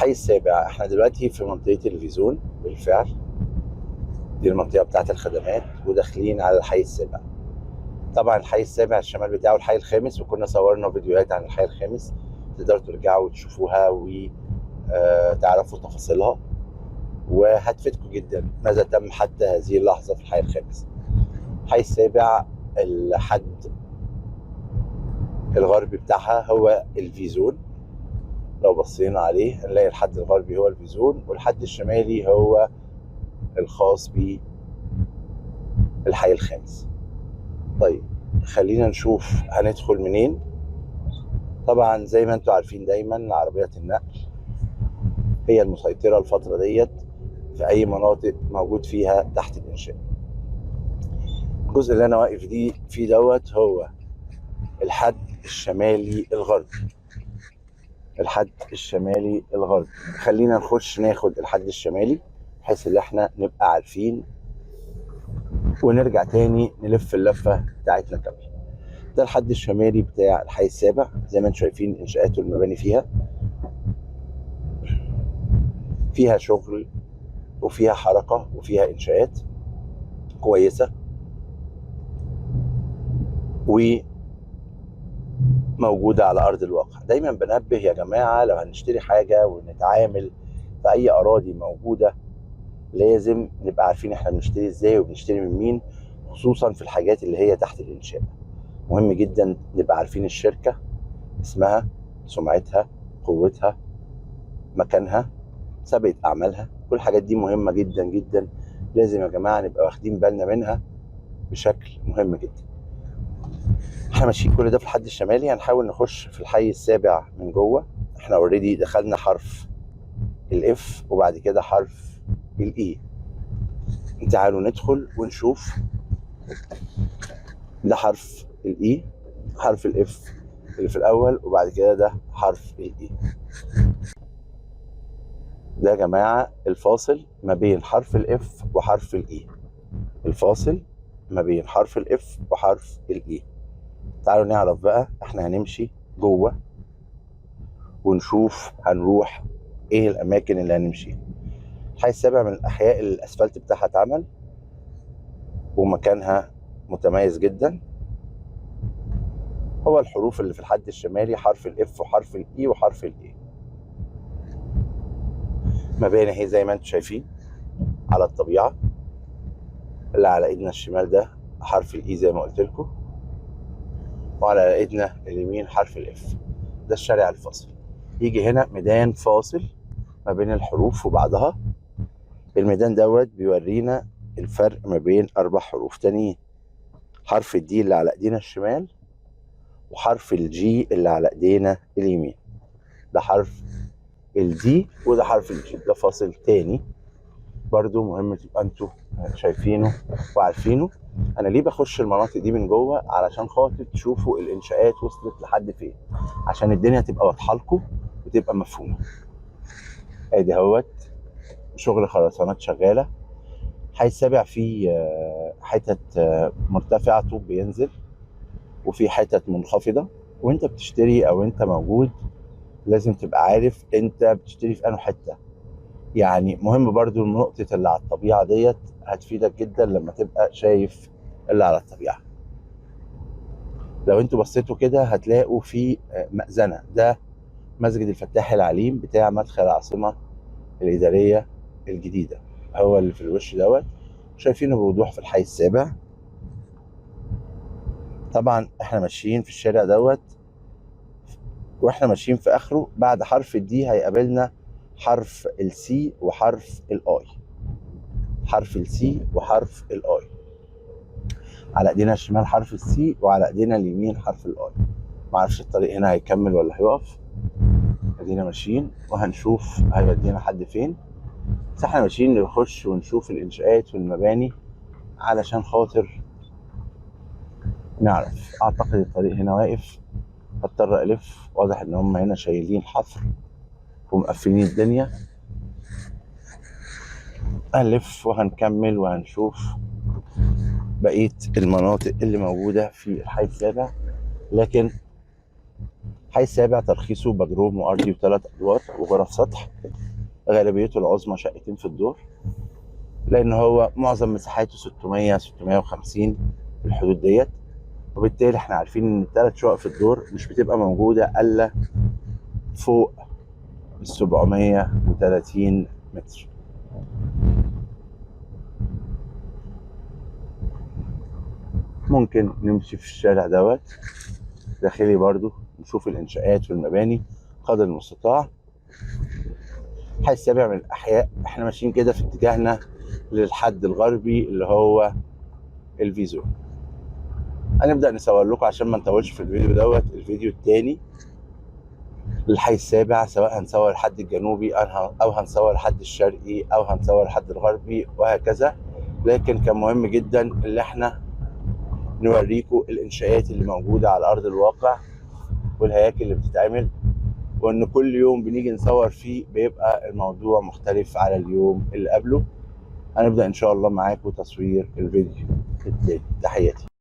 الحي السابع، احنا دلوقتي في منطقة الفيزون بالفعل، دي المنطقة بتاعت الخدمات، وداخلين على الحي السابع. طبعا الحي السابع الشمال بتاعه الحي الخامس، وكنا صورنا فيديوهات عن الحي الخامس تقدروا ترجعوا وتشوفوها وتعرفوا تفاصيلها، وهتفيدكم جدا ماذا تم حتى هذه اللحظة في الحي الخامس. الحي السابع الحد الغربي بتاعها هو الفيزون، لو بصينا عليه هنلاقي الحد الغربي هو الفيزون، والحد الشمالي هو الخاص بالحي الخامس. طيب خلينا نشوف هندخل منين. طبعا زي ما انتم عارفين دايما عربيات النقل هي المسيطرة الفترة ديت في اي مناطق موجود فيها تحت الانشاء. الجزء اللي انا واقف دي فيه دوت هو الحد الشمالي الغربي. الحد الشمالي الغربي، خلينا نخش ناخد الحد الشمالي بحيث ان احنا نبقى عارفين، ونرجع تاني نلف اللفة بتاعتنا كاملة. ده الحد الشمالي بتاع الحي السابع، زي ما انتم شايفين انشاءات والمباني فيها شغل وفيها حركة وفيها انشاءات كويسة وموجودة على أرض الواقع. دايما بنبه يا جماعة، لو هنشتري حاجة ونتعامل في أي أراضي موجودة لازم نبقى عارفين احنا بنشتري ازاي وبنشتري من مين، خصوصا في الحاجات اللي هي تحت الإنشاء. مهم جدا نبقى عارفين الشركة، اسمها، سمعتها، قوتها، مكانها، سابقة أعمالها، كل الحاجات دي مهمة جدا جدا، لازم يا جماعة نبقى واخدين بالنا منها بشكل مهم جدا. احنا ماشيين كل ده في الحد الشمالي، هنحاول نخش في الحي السابع من جوه. احنا already دخلنا حرف ال F وبعد كده حرف ال E. تعالوا ندخل ونشوف. ده حرف ال E، حرف ال F اللي في الاول، وبعد كده ده حرف ال E. ده يا جماعة الفاصل ما بين حرف ال F وحرف ال E، الفاصل ما بين حرف ال F وحرف ال E. تعالوا نعرف بقى احنا هنمشي جوه ونشوف هنروح ايه الاماكن اللي هنمشيها. الحي السابع من الاحياء اللي الاسفلت بتاعها اتعمل ومكانها متميز جدا. هو الحروف اللي في الحد الشمالي حرف ال F وحرف ال E وحرف ال A. مباني اهي زي ما انتم شايفين على الطبيعة. اللي على ايدنا الشمال ده حرف ال E زي ما قلت لكم، وعلى ايدنا اليمين حرف ال F. ده الشارع الفاصل. يجي هنا ميدان فاصل ما بين الحروف وبعضها. الميدان دوت بيورينا الفرق ما بين 4 حروف تانيين، حرف ال D اللي على ايدينا الشمال وحرف ال G اللي على ايدينا اليمين. ده حرف ال D وده حرف ال G. ده فاصل تاني برضو مهم تبقى انتوا شايفينه وعارفينه. انا ليه بخش المناطق دي من جوه؟ علشان خاطر تشوفوا الانشاءات وصلت لحد فين، عشان الدنيا تبقى واضحة لكم وتبقى مفهومه. ادي اهوت شغل خرسانات شغالة. حي السابع فيه حتت مرتفعة طوب بينزل، وفي حتت منخفضة. وانت بتشتري او انت موجود لازم تبقى عارف انت بتشتري في انه حتة. مهم برضو نقطة اللي على الطبيعة ديت هتفيدك جدا لما تبقى شايف اللي على الطبيعة. لو انتوا بصيتوا كده هتلاقوا في مأذنة. ده مسجد الفتاح العليم بتاع مدخل العاصمة الإدارية الجديدة، هو اللي في الوش دوت، شايفينه بوضوح في الحي السابع. طبعا احنا ماشيين في الشارع دوت، واحنا ماشيين في اخره بعد حرف ال D هيقابلنا حرف ال C وحرف ال I، حرف ال C وحرف ال I. على ايدينا الشمال حرف ال C وعلى ايدينا اليمين حرف ال I. معرفش الطريق هنا هيكمل ولا هيقف. ادينا ماشيين وهنشوف هيودينا لحد فين. بس احنا ماشيين نخش ونشوف الانشاءات والمباني علشان خاطر نعرف. اعتقد الطريق هنا واقف، هضطر الف. واضح ان هم هنا شايلين حفر ومقفلين الدنيا. هنلف وهنكمل وهنشوف بقية المناطق اللي موجودة في الحي السابع. لكن الحي السابع ترخيصه بدروم وارضي وثلاث ادوار وغرف سطح، غالبيته العظمى شقتين في الدور، لان هو معظم مساحاته 600 650 في الحدود ديت، وبالتالي احنا عارفين ان الثلاث شقق في الدور مش بتبقى موجودة الا فوق ال 730 متر. ممكن نمشي في الشارع دوت داخلي برضو نشوف الانشاءات والمباني قدر المستطاع. الحي السابع من الاحياء، احنا ماشيين كده في اتجاهنا للحد الغربي اللي هو الفيزون. هنبدأ نصور لكم عشان ما نطولش في الفيديو دوت. الفيديو الثاني للحي السابع، سواء هنصور الحد الجنوبي او هنصور الحد الشرقي او هنصور الحد الغربي وهكذا، لكن كان مهم جدا اللي احنا نوريكم الانشاءات اللي موجودة على ارض الواقع والهياكل اللي بتتعمل، وان كل يوم بنيجي نصور فيه بيبقى الموضوع مختلف على اليوم اللي قبله. هنبدأ ان شاء الله معاكم تصوير الفيديو التاني. تحياتي.